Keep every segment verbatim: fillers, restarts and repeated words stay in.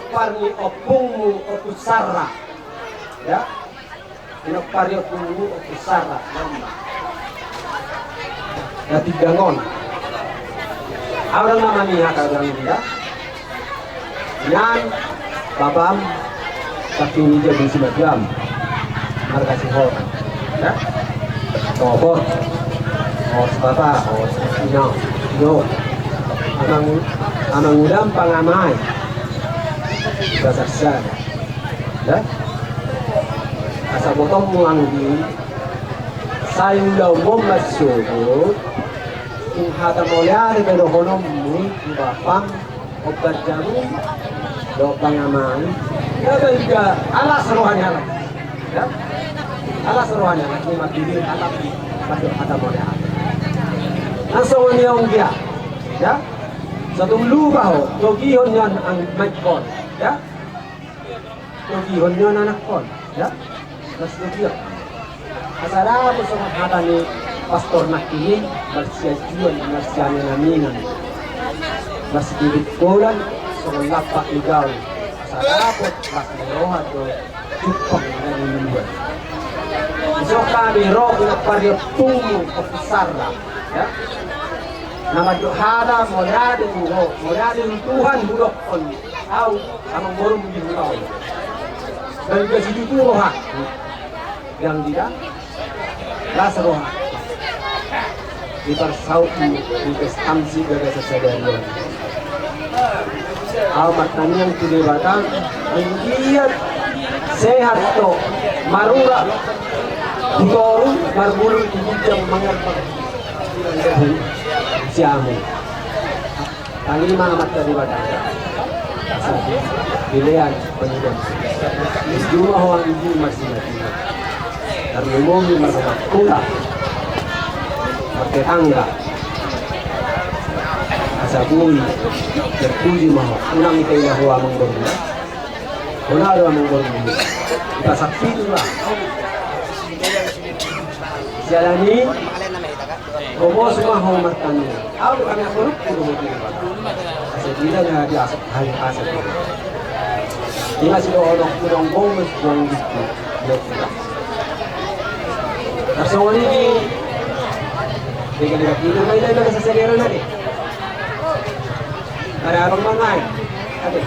Pinompar ni ompungmu Ompu Sarra. Ya. Pinompar ni ompungmu Ompu Sarra. Namba. Ya, tiga on. Au dang nama ni hata dang dia. Nian, bapam, tapi ni dia bisi macam. Marga Sihor. Ya. Topot. Os bapa, os ina, ino. Amang, amang udam pangamai. Basar sada. Ya. Asa botom muang di. Sai udah umum masuk. Tung hata mauliate pe dohononmu, tu bapam, ombar jabu, dohot pangamai. Ya, dan juga alas rohani anak. Ya. Alas rohani anak, ni mabili anak, mabili hata mauliate. Langsung ni onggia. Ya. Satu lupa ho, togihon nian angkon. Ya. Togihon nian anakkon, ya. Mas togihon. Asa dapot songon hata ni pastor nangkin i, marsiajuan, marsiaminaminan. Marsibirit bolan, songon lampak ni gaol. Asa dapot, las ni roha do, jumpang na niluluan. Isok hami ro, pinompar ni ompungmu, Ompu Sarra, ya. Na mandok hata, mauliate tu ho, mauliate tu Tuhan hudokkon. Au, amangborum di huta on. Dang disi tutu rohangku. Dang dida, las rohangku. Di parsautmu, di pestam sigaga sasada on. Au martangiang tu Debata, anggiat sehat do, marurat, di toru, marbulung di ginjang, mangerbang. Siamu. Tangihon ma Amanta Debata. Asa dilean pangidam. Di juma ho anggi marsimatima. Tarlumobi marsakuta. Martetangga. Asa boi. Terpuji ma ho. Unang ita ila ho amangboru. Bona do amangboru. Ita sapi tu lah. Siala ni. Gomos ma ho martangiang. Au do hami aporungku do ho tu Debata. Asa diida na di asap hai asap. Ima sidohononku do gomos do anggiku. Tarsongon i di. Dega-dega tidur ma ida-ida sasada on ate. Ada abang mangai. Ate.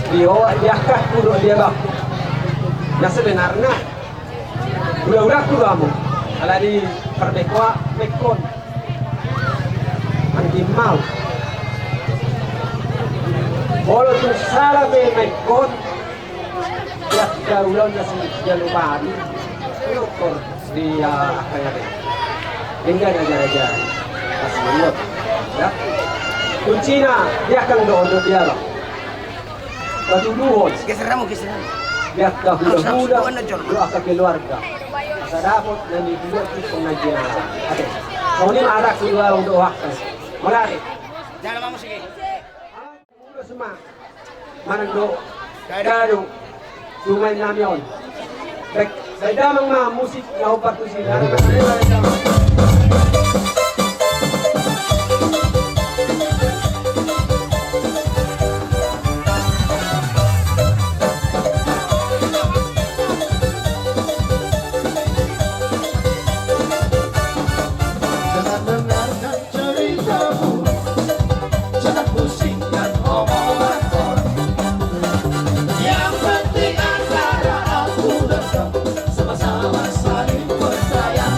Di ho di angkatku do di abangku. Na sebenarna. Ula-ulaku do hamu. Ala ni parbekkoa, bekkon. Anggi mau. Molo tung sala pe bekkon. Dia ulaon na si dia lupa ni. Ukur di angka i. Hingga na jara-jara. Pas mangot. Ya. Kuncina dia kan do do dia lo. Patuduhon. Geser hamu, geser hamu. Di angka hula-hula, di angka keluarga. Asa dapot na nibuat tu pengajian. Ate. Songon i ma hata keluarga do hak. Mulai. Jalan ma musik i. Mulus ma. Manang do. Dadu. Sungai nami on. Baik, sai damang ma musik na hombar tusi. Jangan dengarkan ceritamu, jangan pusingkan omonganku. Yang penting antara aku dan kau sama-sama saling percaya.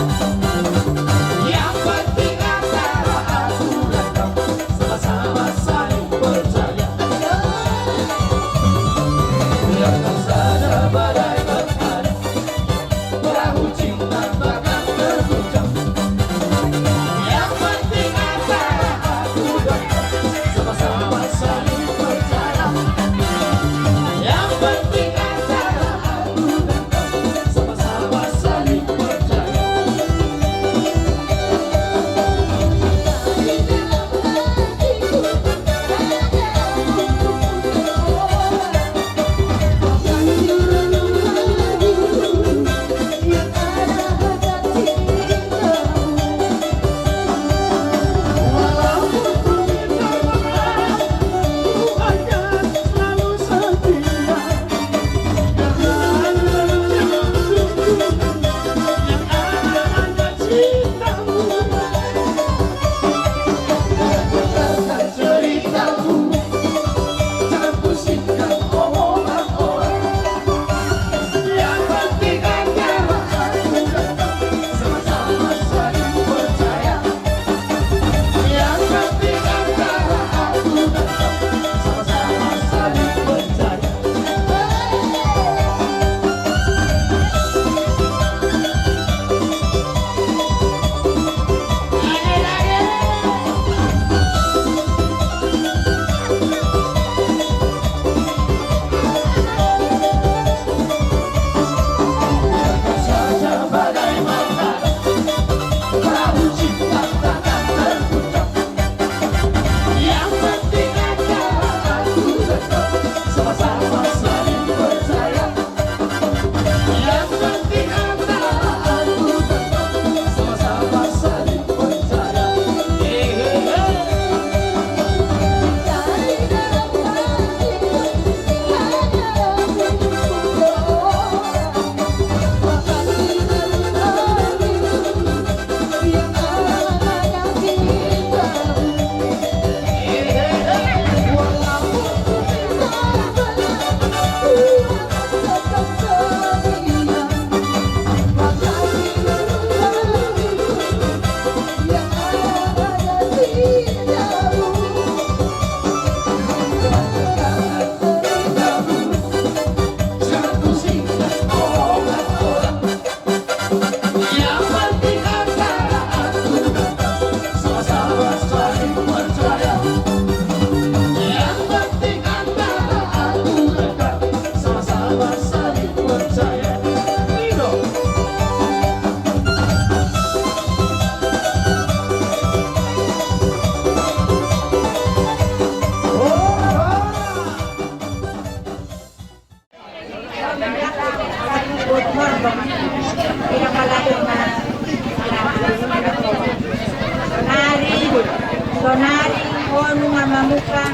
Muka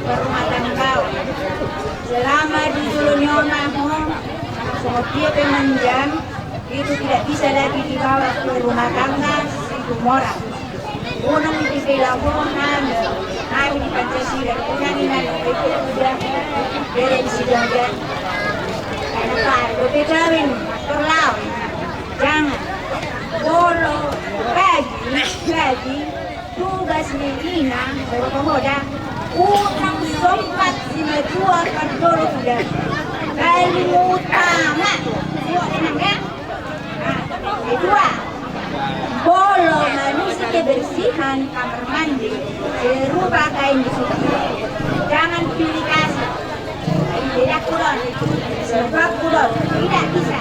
perumah tangga. Selama di jolo ni on, songon dia pe manjang, itu tidak bisa lagi dibawa ke rumah tangga Situmorang. Unang dibela ho nami, nami di Pancasila, unang inang itu udah bela di situ aja. Karena Pak, udah kawin, terlalu. Jangan. Bolo, gaji, gaji, tugas ni inang, bolo pemuda, unang sompat simatua parjolo sudah. Paling utama, buat inang ya. Nah, kedua, bolo manusia kebersihan kamar mandi, serupa kain di situ. Jangan pilih kasih. Tidak kulon, sebab kulon, tidak bisa.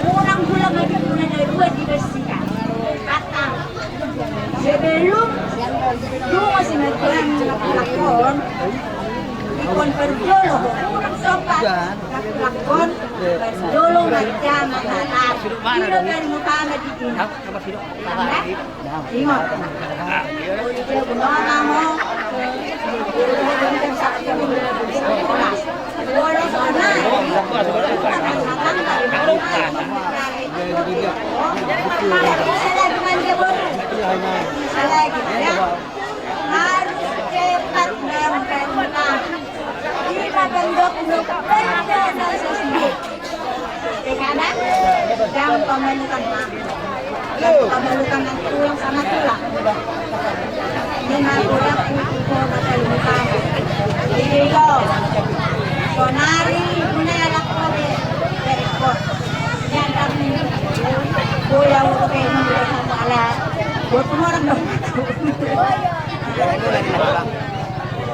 Unang bulan mandi bulan dua dibersihkan. Kata, sebelum lu masih magang lakon, ikon parjolo, unang sompat lakon, parjolo macam apa? Bila baru utama di sini. Ingot. Harus cepat melakukan. Kita bentuk untuk kerja dan sesuai. Jangan pemalukan mama. Jangan pemalukan nanti tulang sama tulang. Ini mah kurang untuk kau bakal lupa. Jadi kau sonari guna anak kau deh. Dari kau. Jangan kami. Kau yang udah kayak ini udah sama alat. Buat semua orang dong.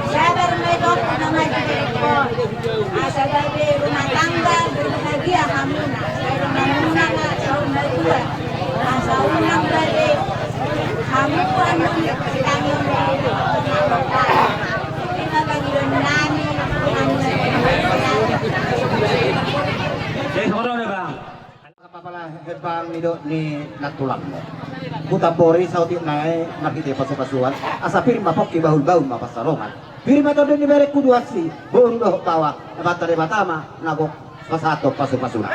Sabar ma i, tong, na maju dari kau. Asa gabe rumah tangga berbahagia hamuna. Sai rumah hamuna na saur matua. Asa unang gabe hamu anu tangiang dari rumah tangga. Ina pangidoan nami. Jadi, sono deh, Bang. Apala hembang nidok ni nantulangmu. Hutampori saotik nai marhite pasupasuan, asa pir ma pongki, bahulbahul ma pansalongan. Pir ma tondi ni berengku Duansi, boru dohot baoa, Amanta Debata ma na gok pasahathon pasupasuna.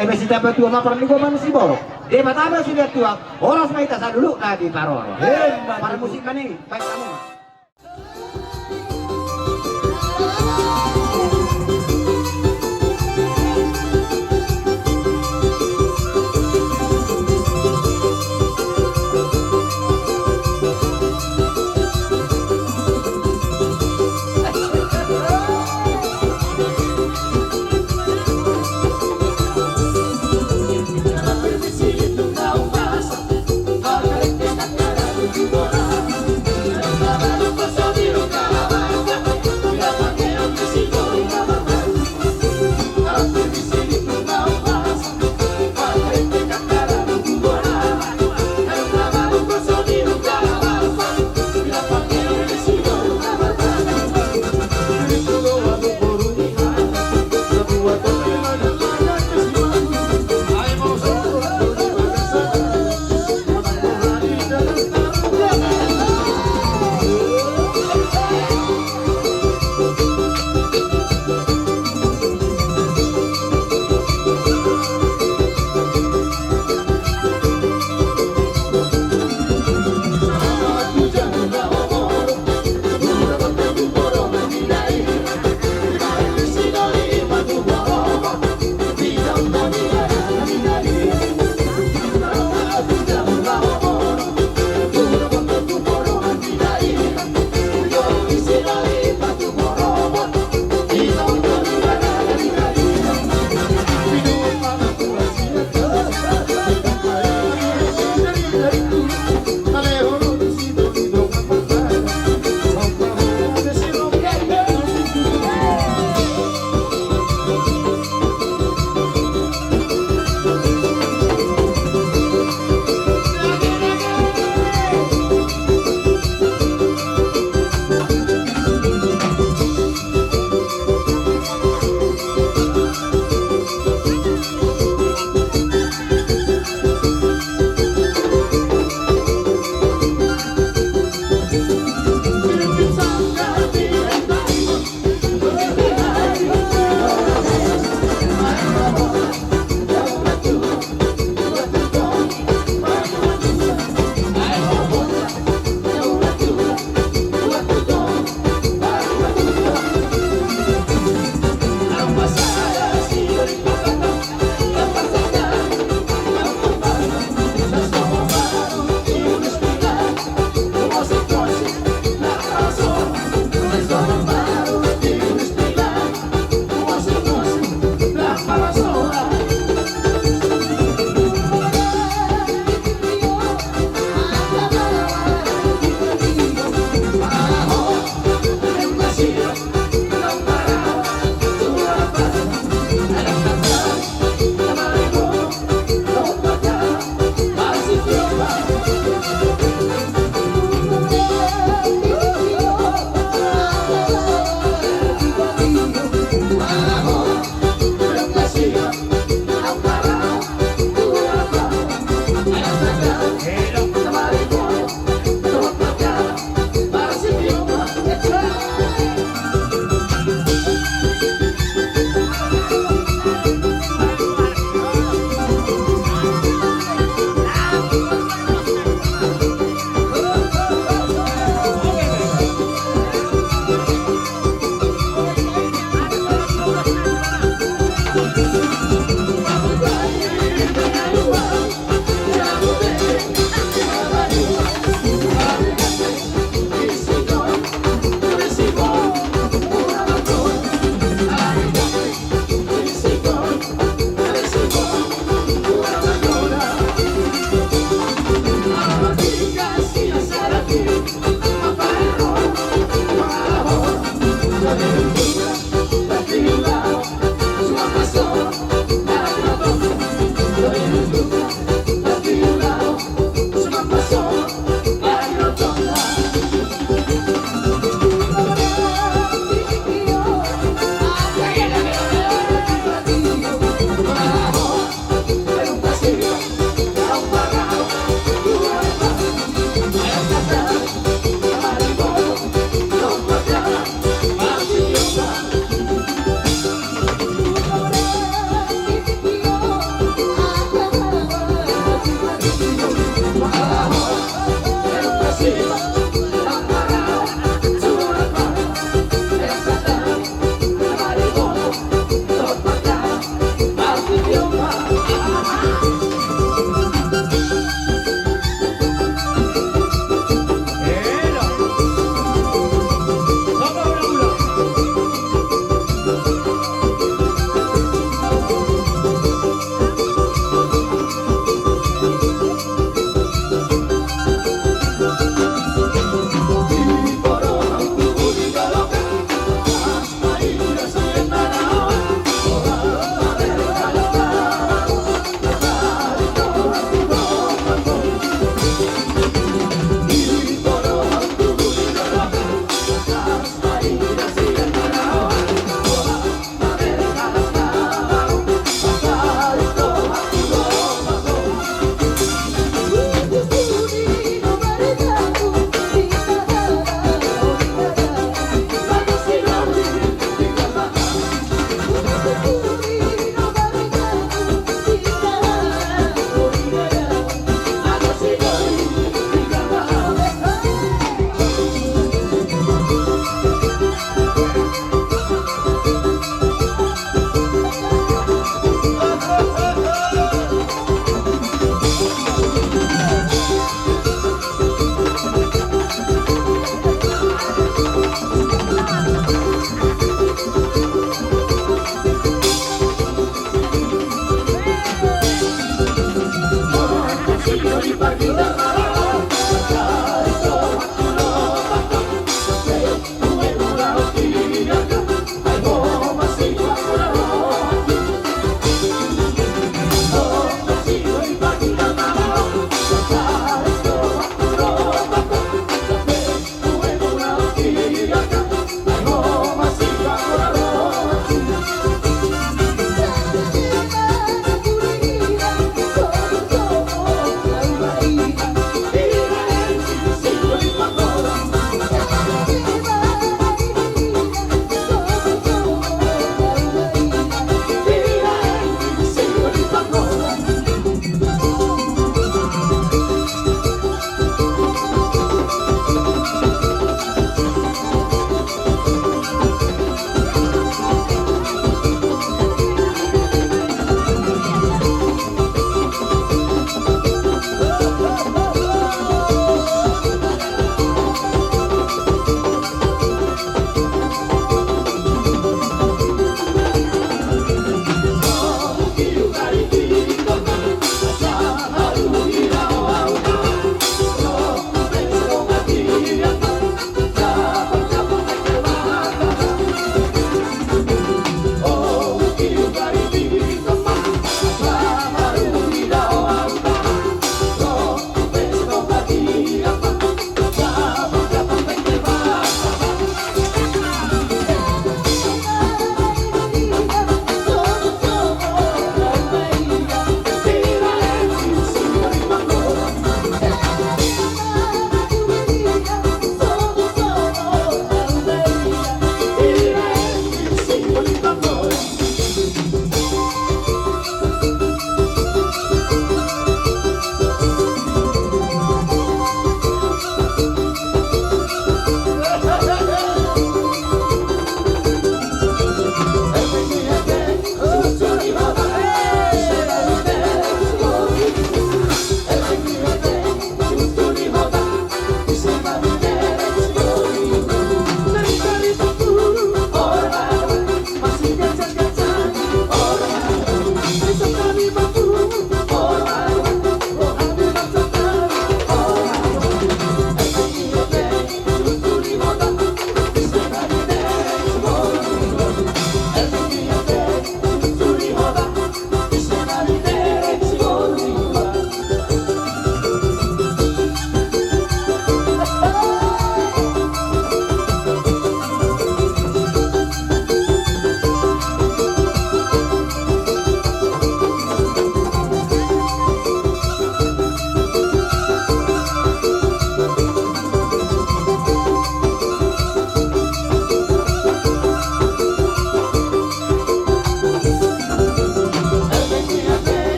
Eme sitamba tua ma parnigoman ni siborok, Debata ma silean tuak, horas ma hita saluhutna diparorot. Parmusik ma i, baen hamu ma.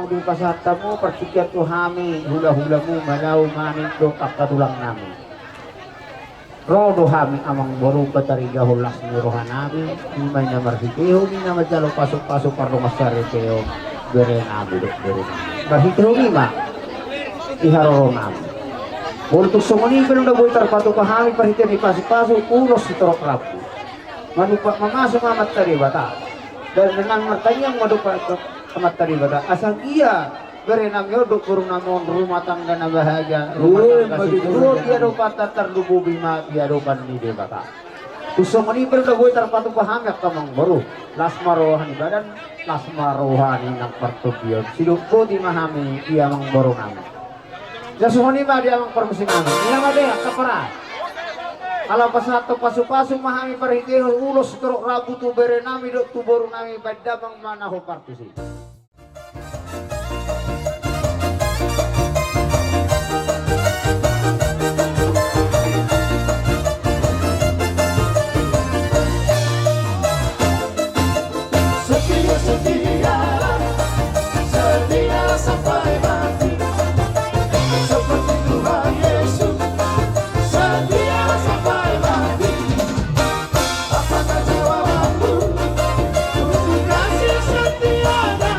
Pasahat hamu partingkian tu hami hulahulamu, Malau, Maning dohot angka tulangnami. Ro do hami amangboru pataridahon las ni rohanami, i ma i na marhitehon i na manjalo pasupasu pardongansaripeon berenami dohot borunami. Marhitehon i ma di haroronami. Molo tung songon i pe na boi tarpatupa hami parhitehon ni pasupasu ulos sitorop rambu, manumpak mamasu ma Amanta Debata. Dan dengan martangiang ma dohot Amanta Debata, asa gia berenami on dohot borunami on rumah tangga na bahagia, rumah tangga sitiruon di adopan, tarlumobi ma di adopan ni Debata. Tung songon i pe na boi tarpatupa hami angka amangboru, las ma roha ni badan, las ma roha ni nang partondion. Sidok boti ma hami di amangborunami. Ia songon i ma di amang parmusik nami. Ia ma de angka parmusik. Ala pasahathon pasupasu ma hami parhitehon ulos sitorop rambu tu berenami dohot tu borunami, baen damang ma na hombar tusi. Setia, setia, setia sampai mati. Seperti Tuhan Yesus, setia sampai mati. Apakah jawabanmu untuk kasih setianya?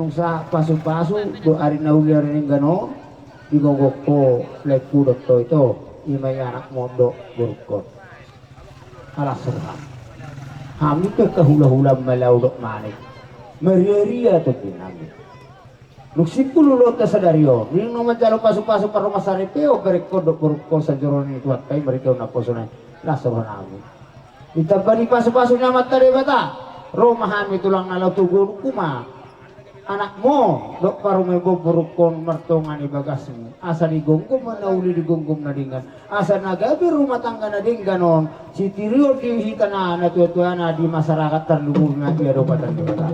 Nunga sahat pasu-pasu, do ari na uli ari na denggan on, digogok ho laengku dohot ho ito, i ma i anakmu on dohot borungkon. Alas roham. Hami pe angka hula-hula ma laho dohot manik. Maria-ria tondi nami. Dung simpul ulaonta sadari on, dung na manjalo pasu-pasu parromansaripeon berengkon dohot borungkon sanjorona ni Tuhanta i marhite naposona i. Alas roha nami. Ditamba ni pasu-pasu ni Amanta Debata, ro ma hami tulang na laho togu on, hukum ma Anakmu dohot parumaenmu, borungkon, martonga ni bagasmu, asa digomgom ma na uli, digomgom na denggan, asa na gabe rumah tangga na denggan on, sitirion di hita na, na tuatuana di masyarakat, tarlumobi ma di adopan Debata.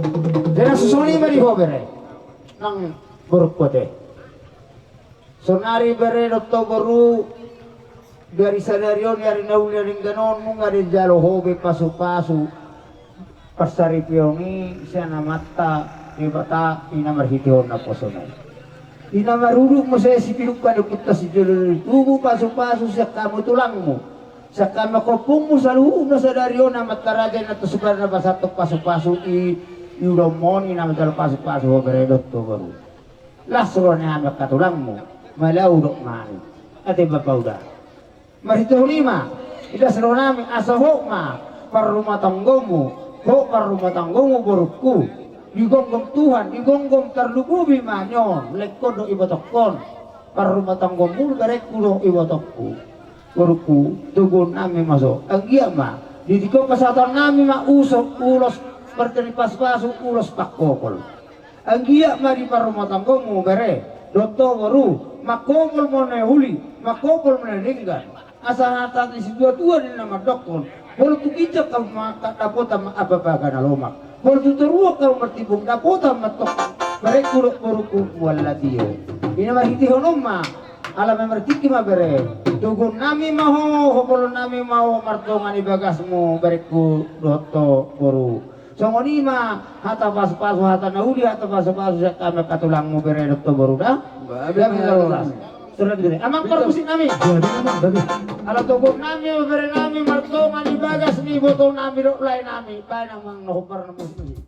Jadi songon i ma di ho bere nang borungku ate. Saonari bere dohot ho boru, di ari sadari on, di ari na uli na denggan on, nunga dijalo ho be pasupasu parsaripeon i sian Amanta Debata, i na marhitehon naposona i. I na marudut muse sipiduk panukunta sijolo ni tubu, pasupasu sian hamu tulangmu, sian hamu angka ompungmu saluhutna sadari on, Amanta Raja i na tontu sumbar na pasahathon pasupasu i. Di ulaonmu on i na manjalo pasupasu ho bere dohot ho boru. Las roha ni hami angka tulangmu, molo hudok nami, ate bapa uda. Marhitehon i ma, ilas roha nami asa hot ma parrumatanggaonmu, hot parrumatanggaonmu borungku. Digomgom Tuhan, digomgom, tarlumobi ma nion lehon dohot ibotongkon. Parrumatanggaonmu berengku dohot ibotongku, borungku, toguon nami ma so. Anggiat ma di tingki on pasahaton nami ma ulos, ulos martiri pasupasu, ulos pangkopol. Anggiat ma di parrumatanggaonmu bere dohot ho boru, mangkopol ma na uli, mangkopol ma na denggan. Asa hata ni situatua do na mandokkon: Molo tu ginjang hamu mangangkat, dapotan ma ampapaga na lomak. Molo tu toruan hamu martimbung, dapotan ma antong, berengku dohot borungku, mual latio. I na marhitehon on ma, ala mamertingki ma bere, toguon nami ma ho, hopolon nami ma ho, martonga ni bagasmu berengku dohot ho boru. Songon i ma hata pasupasu, hata na uli, hata pasupasu sian hami angka tulangmu bere dohot ho boru da. Ba, ba, ba, ba. Amang parmusik nami. Jadi, amang, bagus. Ala toguon nami ma bere nami, martonga ni bagas ni iboto nami dohot lae nami. Baen amang na hombar na musik nami.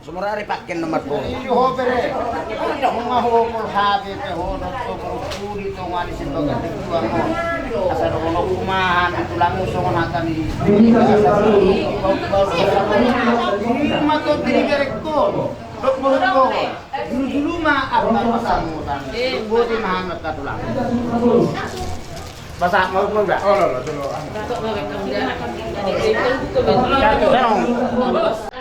Sumorari pakken nomor dua. Iyo, ho bere. Nunga ho pol H B P ho, dohot ho borungku, di tonga ni sibagas ni tulang ho. Asa dohononku ma hami tulangmu songon hata ni. Ima tong di berekon dohot borungkon. Julu-julu ma angka pasamutan. Boti ma hami angka tulang. Pasahat ma upa uda. Oh, lo, lo, lo. Tenang.